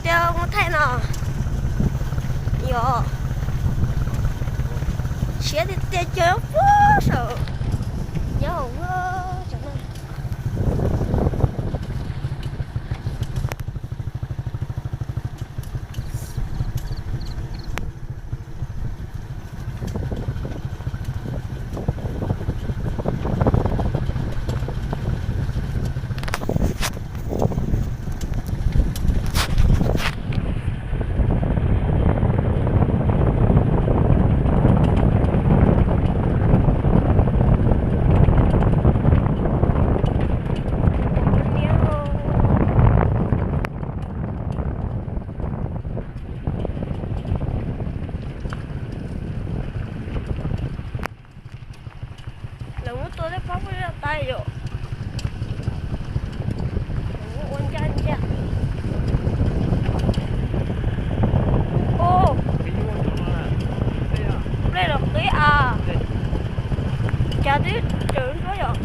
Tias mus thaij no, yog siab tiag tiag, cog puag saum nyob hauv tsav no. Lawv muab tua tej phab paj zaj tas yom. Lawv muab ua ncaj ncaj. Ub, nplej los qib as. Cas twb tsaws nruab yom.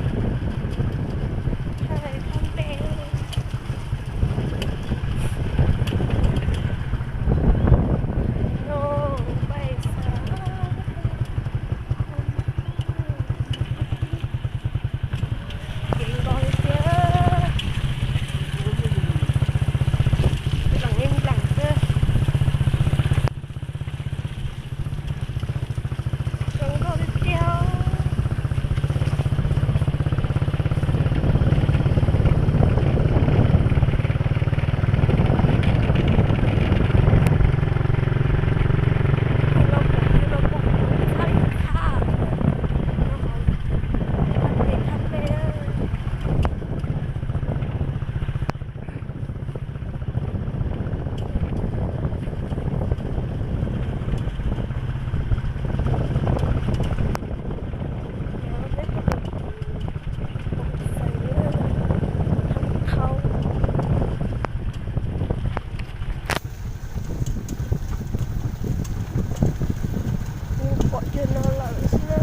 Pom kiag no lawm xwb na.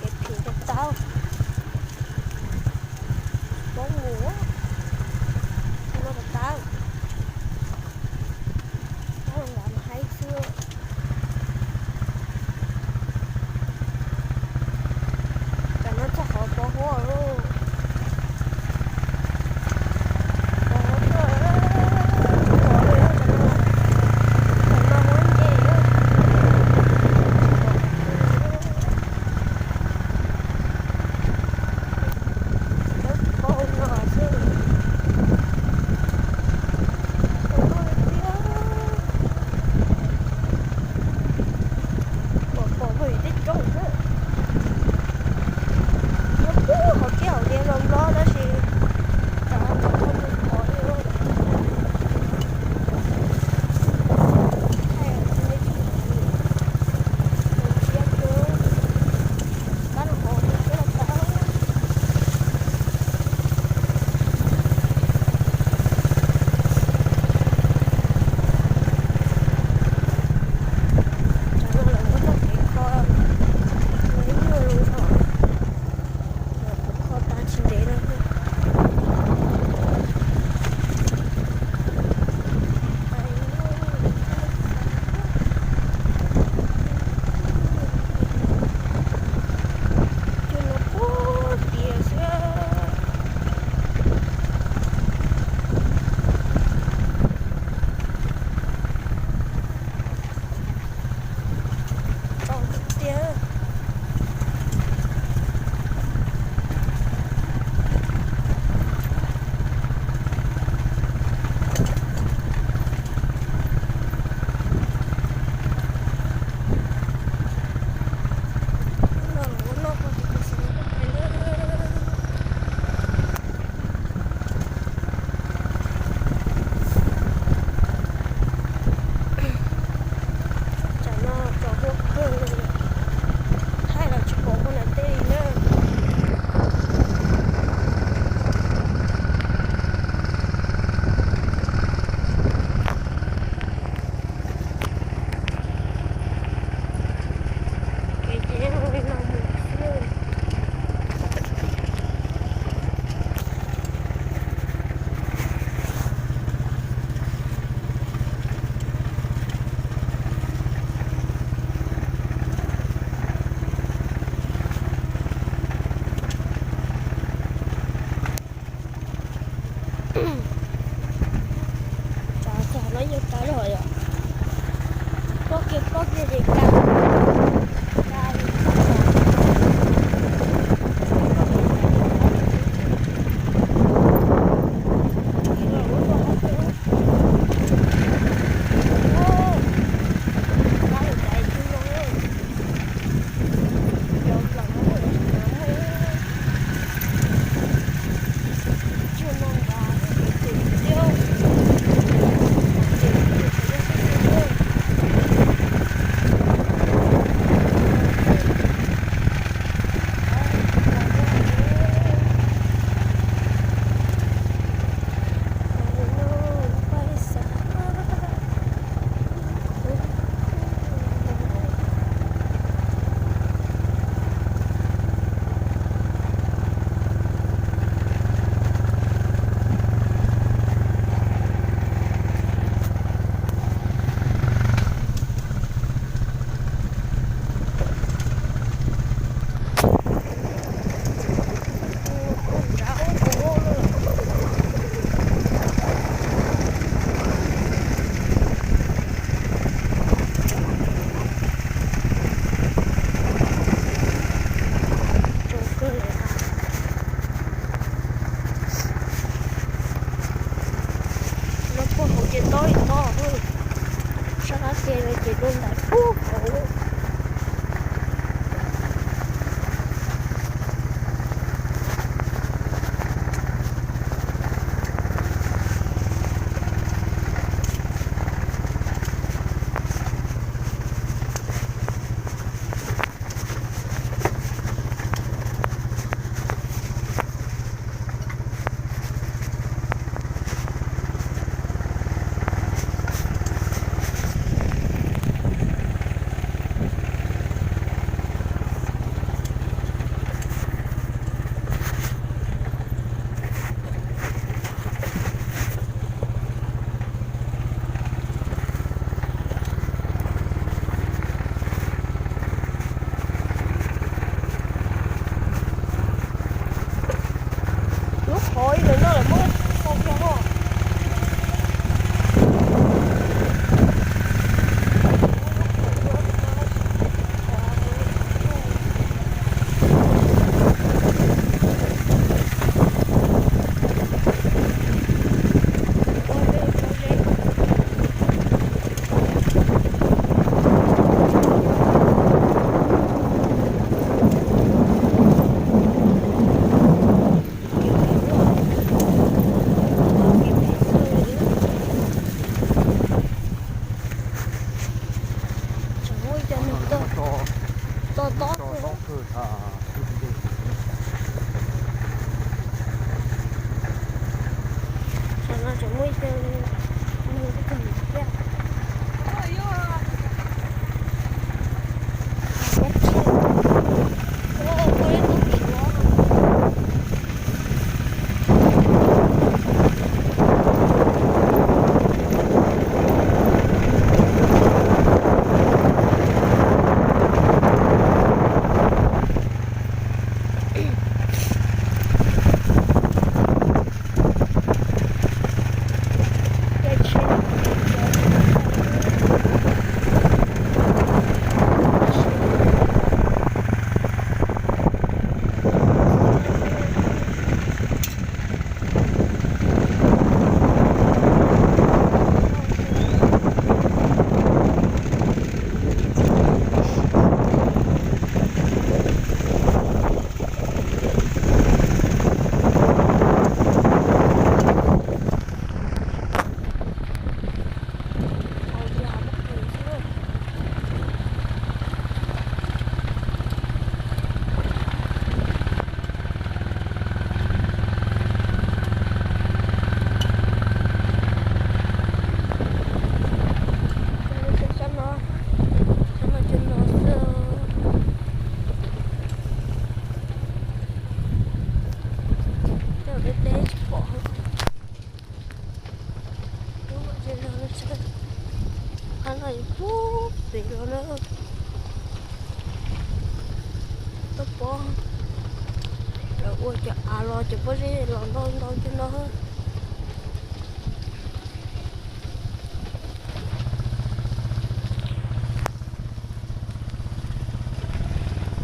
Kev phim rau tau, poob mus, no rau tau, poob nrad mas haib xwb. Tam no txog qhov pov huab lauj. Pov huab tuaj, pov huab, tam no huab nce. Pov no xwb. Ov, ib ntawm no lawm muab tau kiag no. Tseem muaj ib co neeg tuaj to tob kawg. Tam no tseem muaj ib co neeg tuaj kawg thiab. Tej teb tsis pom. Qhov no yus pub pem los na. Tuaj pom lawv ua cov av los cov pob zeb los ntau ntau cov no.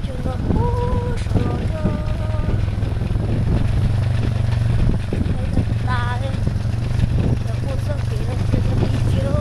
Cov no ub saum los yog tas li, lawv ua txoj kev no tsis tau li thiab.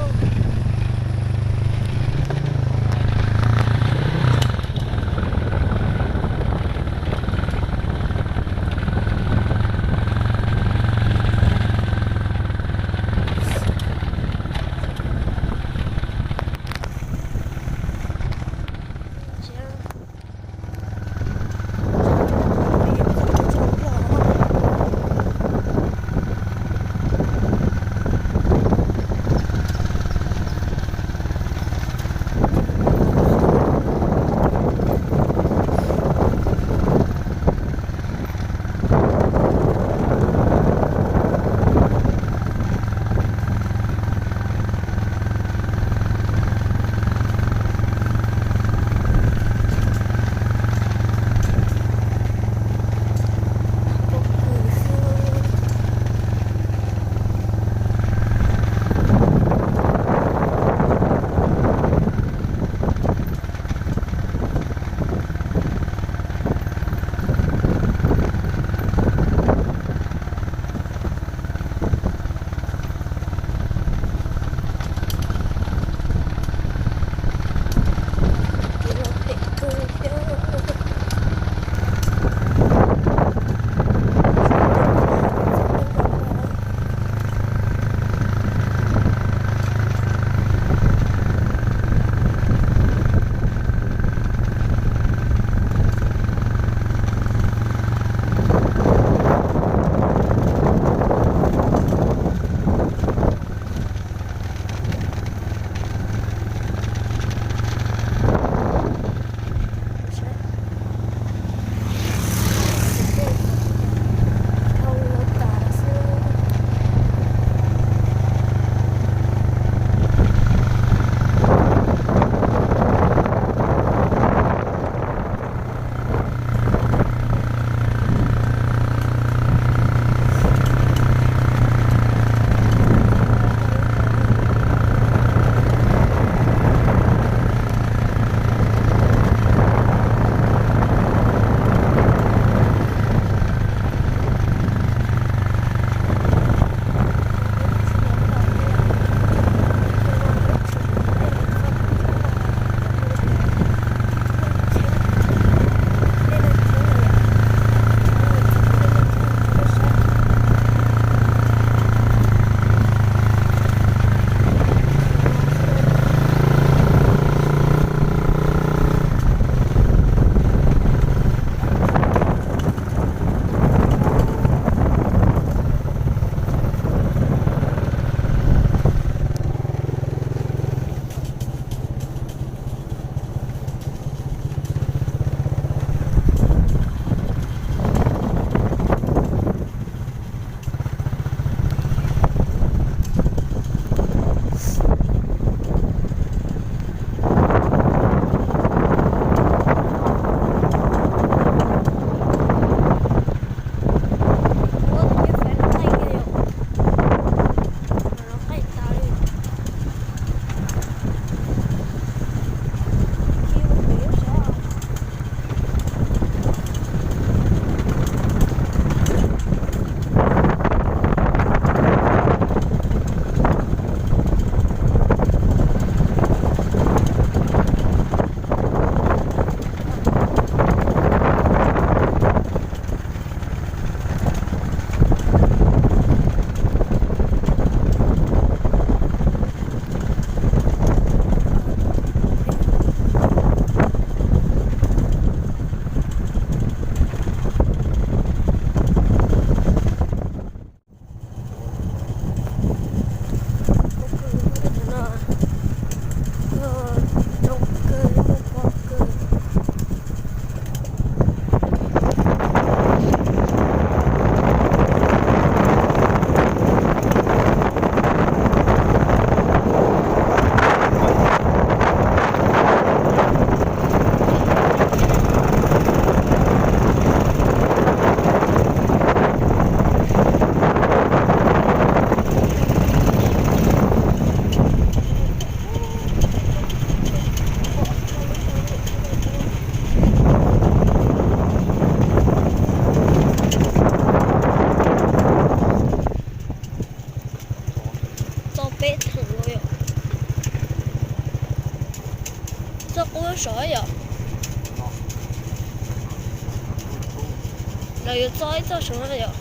Yuav txog ib txoj saud no yom.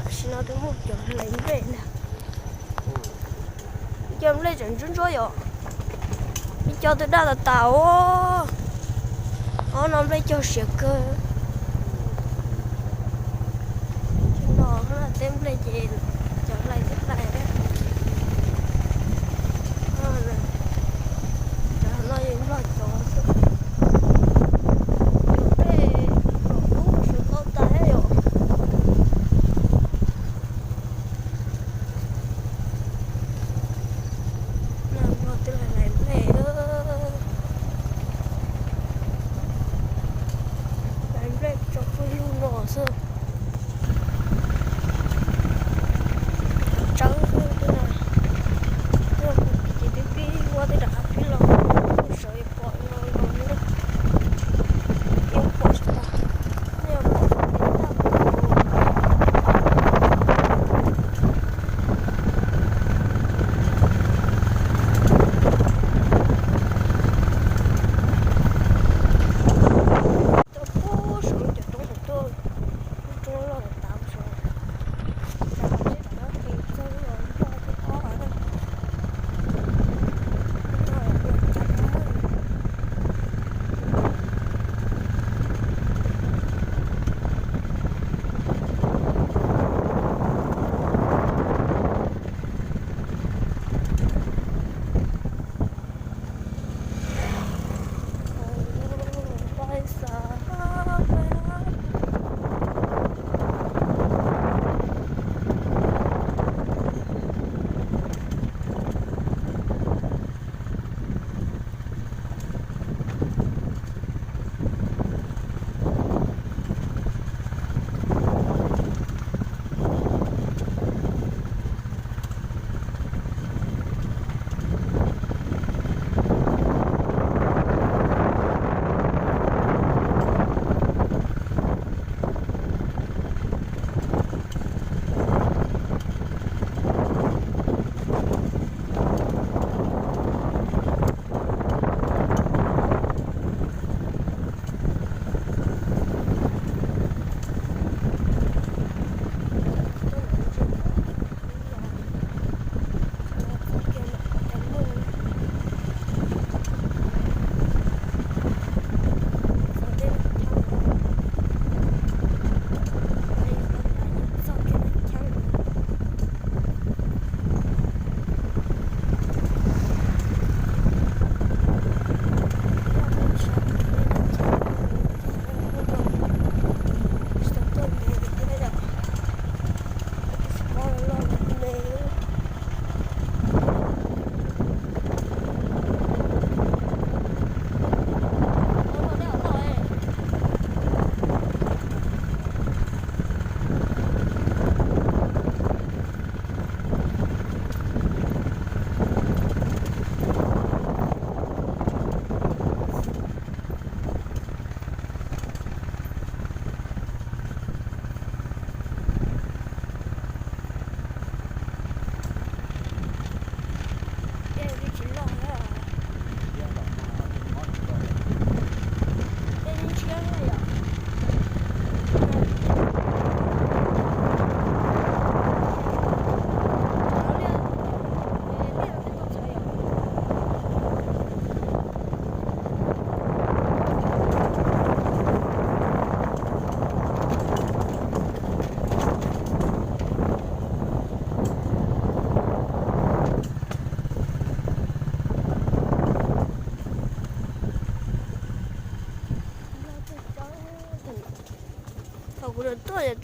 Tam sim no twb muaj cov hlais nplej na. Ib co nplej tseem ntsuab ntsuab yom. Ib co twb daj tas tas os. Ob no nplej cog siav kawg. Teb no teb nplej ces cov hlais twb hlais. Cov no yog nplog cov xwb. Cov nplej los kub siav ntau tas yom. Nag hmo twb hlais nplej, hlais nplej tso phooj ywg no xwb.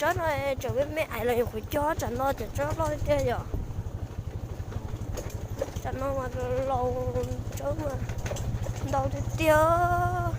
Tsob no tseem me me ais los yog qhuav cog, tsam no ces tsob loj tiag tiag yom. Tsam no mas laus tsob mas ntau tiag tiag.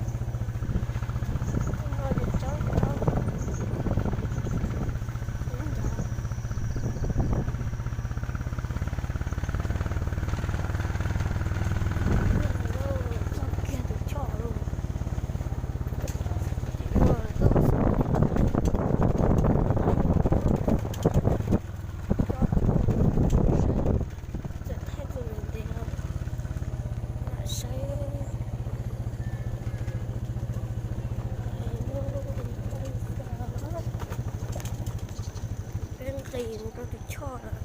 Peb nqis mus rau tus choj lawm.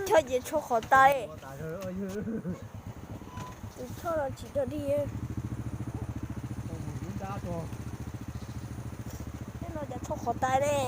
Choj ces tshuav qhov tais. Tus choj no tsis dog dig. Tej no ces tshuav qhov tais ne.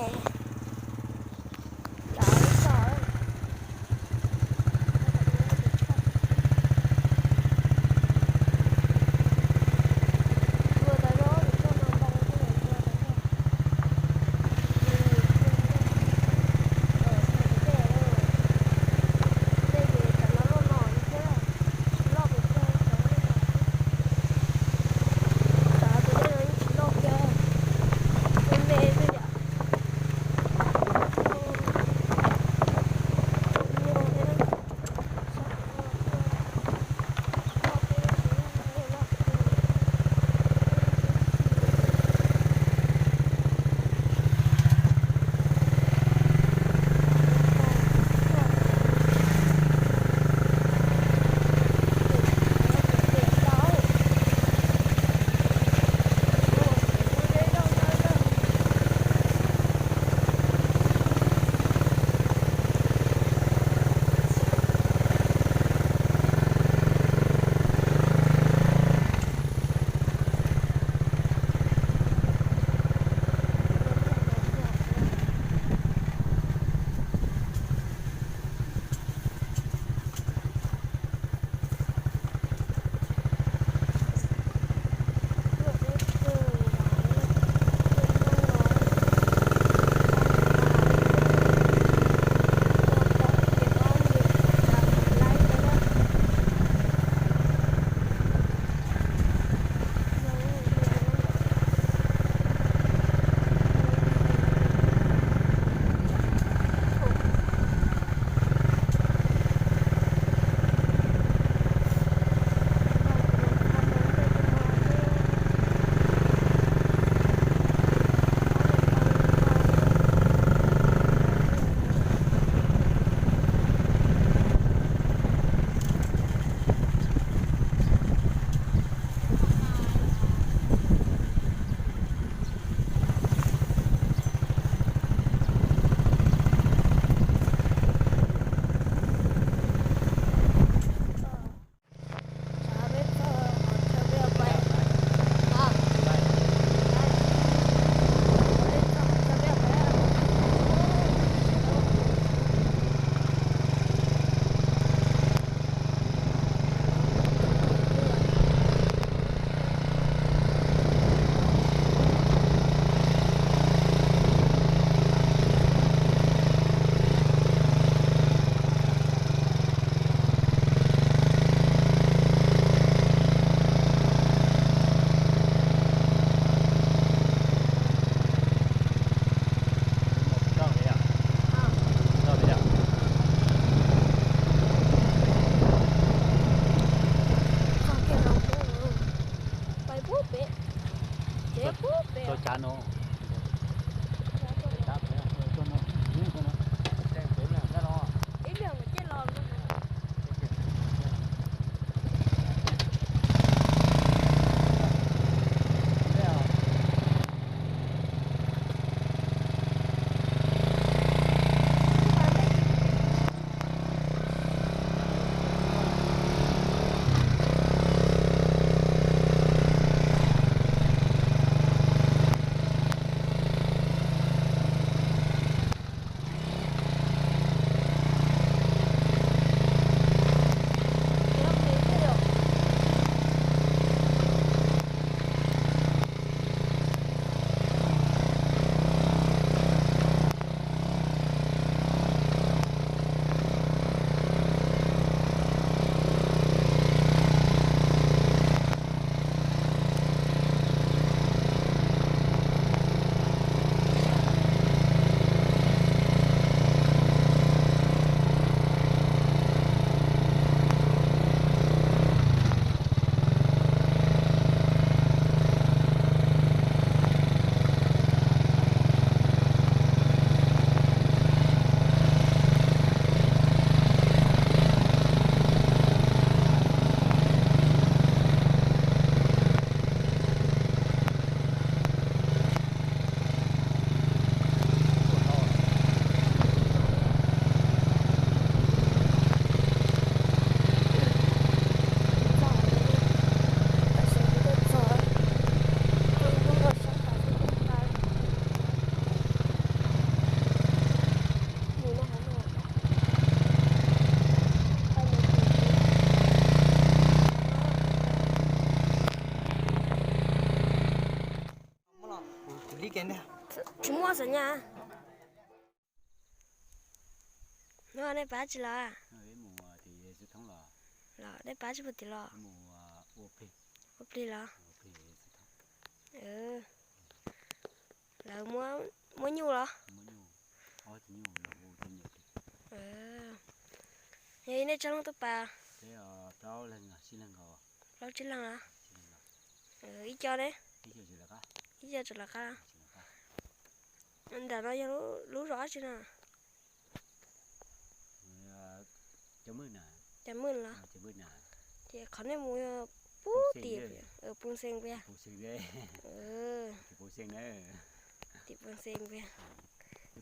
Xav nyas. Hnub no nej pab tsi los? Los nej pab tsi puag tim los? Ua plig los? Lawv muab nyuj los? Yog nej tsawg leej tuaj pas? Plaub tsib leeg los? Ib co ne? Ib co tseem lawv qab. Nram no yog lub zos dab tsi no? Cas Mwj los? Ces qhov nej mus puag tim Poo Xees puas yog? Tim Poo Xees puas yog?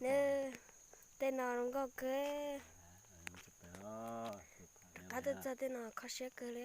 Neb, tej no zoo nkauj kawg. Qab tuaj txog tej no kho siab kawg li.